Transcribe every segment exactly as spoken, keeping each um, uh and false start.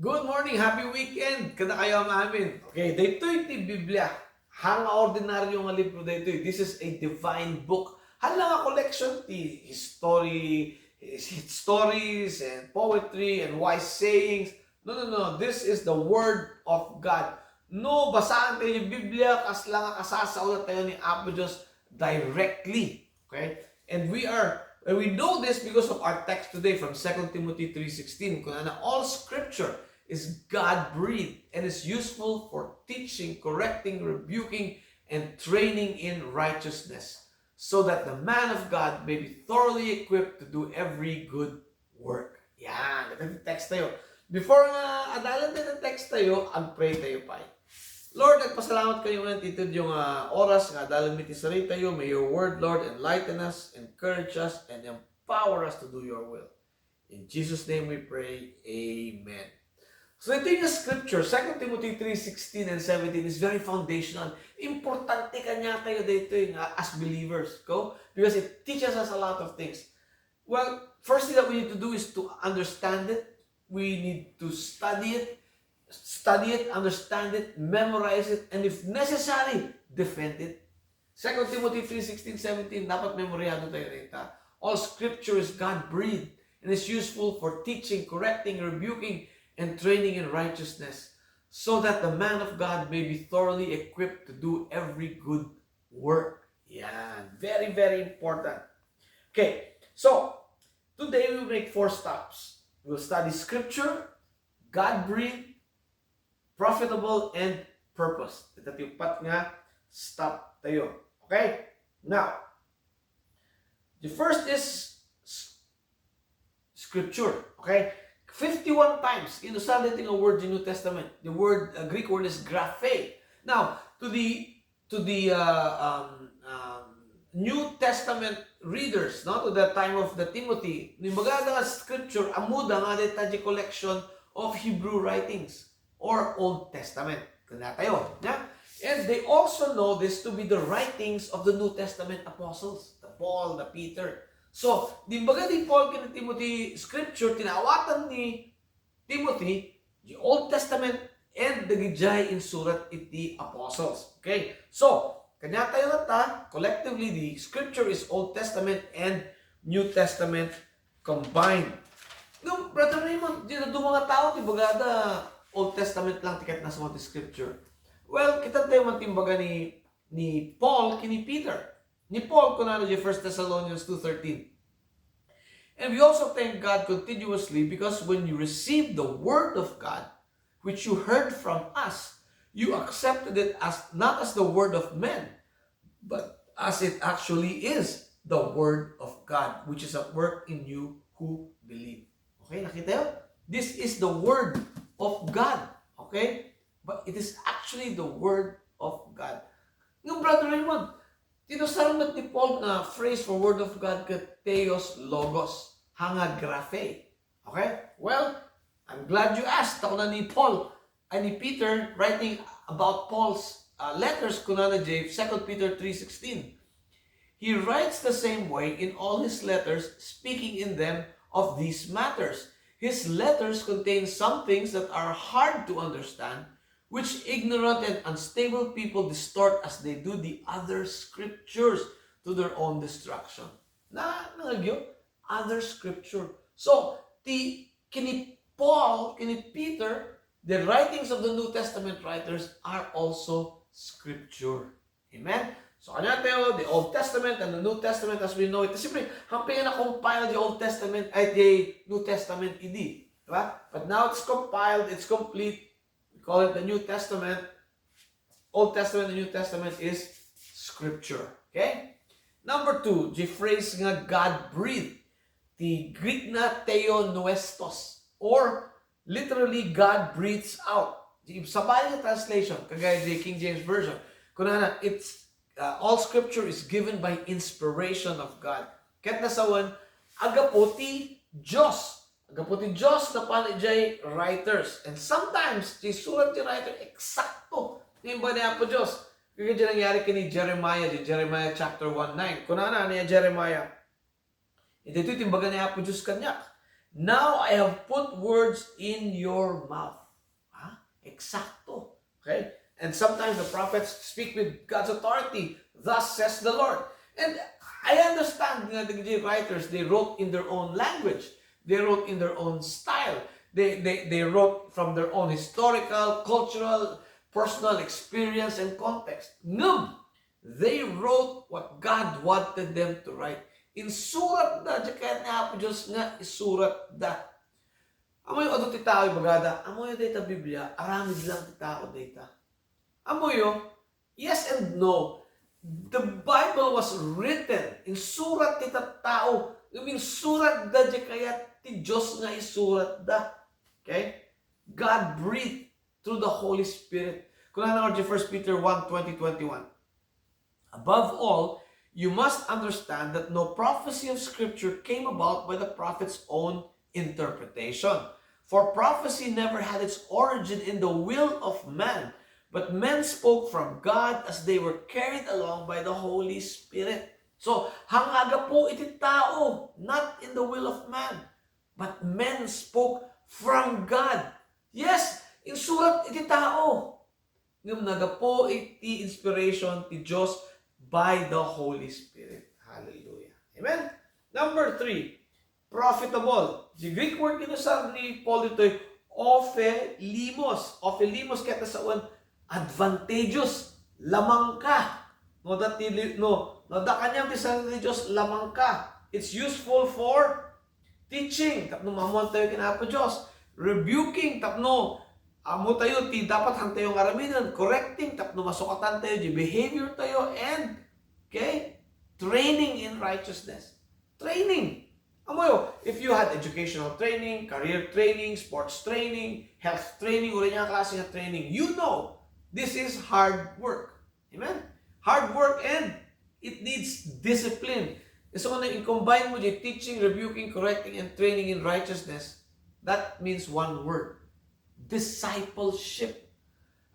Good morning, happy weekend kadakayo amin. Okay, daytoy ti Biblia. Haan nga ordinaryo nga libro daytoy. This is a divine book. Haan nga collection ti history, his stories and poetry and wise sayings. No, no, no. This is the word of God. No, basaan tayo yung Biblia, kasla nga kasasao na tayo ni Apo Diyos directly. Okay? And we are, and we know this because of our text today from Second Timothy three sixteen. Kunana, "All scripture is God-breathed and is useful for teaching, correcting, rebuking, and training in righteousness, so that the man of God may be thoroughly equipped to do every good work." Yan, ito yung text tayo. Before nga adalan tayo ng text tayo, ag-pray tayo pa. Lord, nagpasalamat kayo ngayon, Tito, yung ah, oras nga adalan mi ti sarita tayo. May your word, Lord, enlighten us, encourage us, and empower us to do your will. In Jesus' name we pray. Amen. So ito yung scripture, Second Timothy three sixteen and seventeen is very foundational. Importante kanya tayo dito yung, ah, as believers, ko? Because it teaches us a lot of things. Well, first thing that we need to do is to understand it. We need to study it, study it, understand it, memorize it, and if necessary, defend it. Second Timothy three sixteen, seventeen, dapat memoryado tayo dito. "All scripture is God-breathed and is useful for teaching, correcting, rebuking, and training in righteousness, so that the man of God may be thoroughly equipped to do every good work." Yan. Very, very important. Okay. So, today we will make four stops. We'll study scripture, God-breathed, profitable, and purpose. Ito ti upat nga stop tayo. Okay? Now, the first is s- scripture. Okay? Fifty-one times, inusar dito nga word in New Testament. The word, uh, Greek word is graphe. Now, to the to the uh, um, um, New Testament readers, no, to the time of the Timothy, no, imbaga nga scripture, ammoda nga dayta ti collection of Hebrew writings or Old Testament. Kanya tayo, ya? And they also know this to be the writings of the New Testament apostles, the Paul, the Peter. So, di baga di Paul ken Timothy scripture, ti naawatan ni Timothy, the Old Testament, and dagidiay insurat iti apostles. Okay? So, kanya tayo latta, collectively, the scripture is Old Testament and New Testament combined. No, Brother Raymond, di na mga tao, ti bagada Old Testament lang ti ket nasurat ti scripture. Well, kita tayo man ti imbaga ni, ni Paul, kini Peter. Ni Paul, kunana di First Thessalonians two thirteen. And we also thank God continuously because when you received the word of God, which you heard from us, you accepted it as not as the word of men, but as it actually is, the word of God, which is at work in you who believe. Okay, nakita yun? This is the word of God. Okay? But it is actually the word of God. Nga, Brother Raymond, tinusar met ni Paul nga phrase for word of God ket theos logos, haan nga graphe. Okay? Well, I'm glad you asked. Ako na ni Paul, ay ni Peter, writing about Paul's uh, letters, kunana di Second Peter three sixteen. He writes the same way in all his letters, speaking in them of these matters. His letters contain some things that are hard to understand, which ignorant and unstable people distort as they do the other scriptures to their own destruction. Na, nangagyo? Other scripture. So, ti, kini Paul, kini Peter, the writings of the New Testament writers are also scripture. Amen? So, kanya tayo, the Old Testament and the New Testament as we know it. Siyempre, hamping na compile the Old Testament, ay, the New Testament idi. Diba? But now it's compiled, it's complete. We call it the New Testament. Old Testament and New Testament is scripture. Okay? Number two, the phrase nga God-breathed. Ti Greek na theopneustos, or literally, God breathes out. Di sabali nga translation, kagaya di King James Version. Kunana, it's, uh, all scripture is given by inspiration of God. Ket nasawen, agapo ti Dios. Agapo ti Dios napan idiay writers. And sometimes, ti surat ti writer, eksakto nga imbaga ni Apo Dios. Kagaya di nangyari kini Jeremiah, di Jeremiah chapter one nine. Kunana ni Jeremiah, Iti ti imbaga ni Apo Dios kaniak. "Now I have put words in your mouth." Ha? Eksakto. Okay? And sometimes the prophets speak with God's authority. "Thus says the Lord." And I understand nga the writers, they wrote in their own language. They wrote in their own style. They, they, they wrote from their own historical, cultural, personal experience and context. Ngem, they wrote what God wanted them to write. Insurat da, diay kayat ni Apo Dios nga isurat da. Amoyo, adu ti tao, ibagada, "Amoyo dayta Biblia, aramid lang ti tao dayta." Amoyo, yes and no. The Bible was written, insurat ti tattao, ngem insurat da diay kayat ti Dios nga isurat da. Okay? God breathed through the Holy Spirit. Kunana nga diay First Peter one twenty, twenty-one. "Above all, you must understand that no prophecy of Scripture came about by the prophet's own interpretation. For prophecy never had its origin in the will of man, but men spoke from God as they were carried along by the Holy Spirit." So, nagapu iti tao, not in the will of man, but men spoke from God. Yes, insurat iti tao. Ngem nagapu iti inspiration ti Dios by the Holy Spirit. Hallelujah. Amen? Number three, profitable. Diay Greek word nga inusar ni Paul ditoy, ophelimos. Ophelimos ket nasawen advantageous, lamangka. No, adda ti li-, no, no adda kaniam ti salita ti Dios, lamangka. It's useful for teaching, tapno maammoantayo ken Apo Dios. Rebuking, tapno ammotayo ti dapat hantayo nga aramiden. Correcting, tapno masukatantayo diay behaviortayo. And, okay, training in righteousness. Training. Ammoyo, if you had educational training, career training, sports training, health training, uray ania a klase nga training, you know, this is hard work. Amen? Hard work, and it needs discipline. So, kung i-combine mo diay teaching, rebuking, correcting, and training in righteousness, that means one word: discipleship.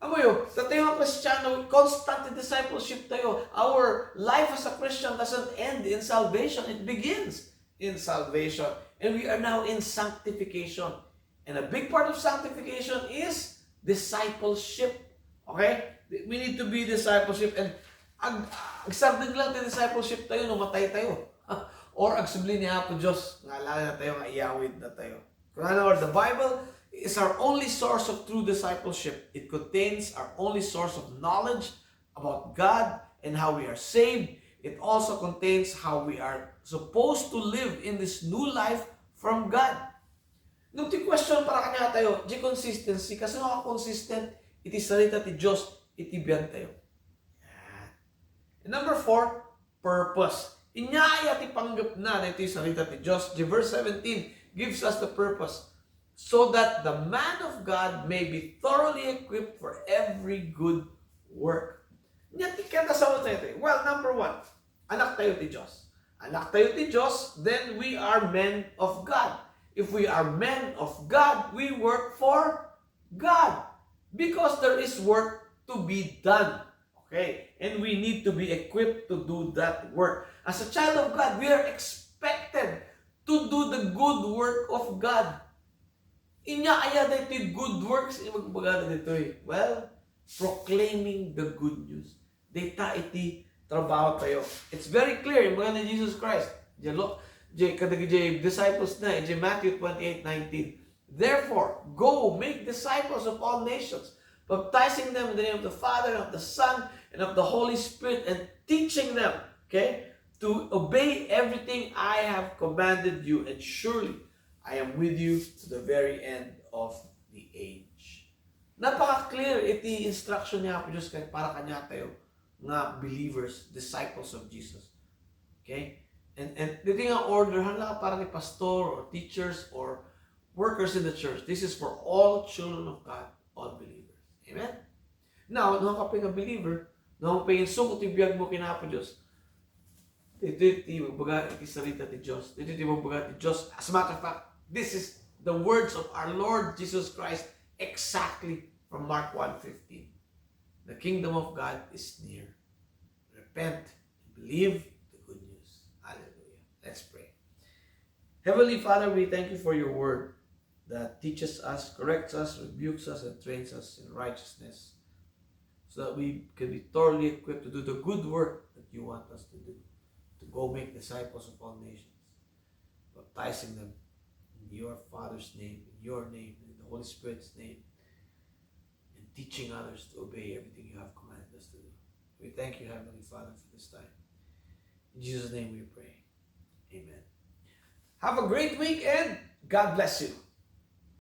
Ammoyo, datayo nga Kristiano, constant discipleship tayo. Our life as a Christian doesn't end in salvation. It begins in salvation. And we are now in sanctification. And a big part of sanctification is discipleship. Okay? We need to be discipleship. And ag agsardeng lang ti discipleship tayo no matay tayo. Or agsubli ni Apo Dios nga alaen natayo, nga iyawid natayo. Kunana, the Bible is our only source of true discipleship. It contains our only source of knowledge about God and how we are saved. It also contains how we are supposed to live in this new life from God. Ngem ti question para kaniatayo, diay consistency, kasano ka consistent iti salita ti Dios iti biagtayo? Yan. And number four, purpose. Ania aya ti panggepna daytoy salita ti Dios? Diay verse seventeen gives us the purpose, "So that the man of God may be thoroughly equipped for every good work." Ania ti katasawan daytoy? Well, number one, anak tayo ti Dios. Anak tayo ti Dios, then we are men of God. If we are men of God, we work for God. Because there is work to be done. Okay? And we need to be equipped to do that work. As a child of God, we are expected to do the good work of God. Ania aya daytoy good works? Ibagbaga daytoy. Well, proclaiming the good news. Dayta iti trabaho tayo. It's very clear, ibaga ni Jesus Christ. Diay lo-, diay, kadagiti disciples na, idiay Matthew twenty-eight nineteen. "Therefore, go, make disciples of all nations, baptizing them in the name of the Father, and of the Son, and of the Holy Spirit, and teaching them," okay, "to obey everything I have commanded you, and surely I am with you to the very end of the age." Napaka-clear iti instruction ni Apo Dios kay para kaniatayo nga believers, disciples of Jesus. Okay? And, and daytoy nga order, haan la para ni pastor or teachers or workers in the church. This is for all children of God, all believers. Amen? Now, no, haan ka pay nga believer, no, haan pay nga insuko ti biag mo ken Apo Dios, daytoy ti ibagbaga iti salita ti Dios. Daytoy ti ibagbaga ti Dios. As a matter of fact, this is the words of our Lord Jesus Christ exactly from Mark one fifteen. "The kingdom of God is near. Repent and believe the good news." Hallelujah. Let's pray. Heavenly Father, we thank you for your word that teaches us, corrects us, rebukes us, and trains us in righteousness, so that we can be thoroughly equipped to do the good work that you want us to do, to go make disciples of all nations, baptizing them in your Father's name, in your name, in the Holy Spirit's name, and teaching others to obey everything you have commanded us to do. We thank you, Heavenly Father, for this time. In Jesus' name we pray. Amen. Have a great week and God bless you.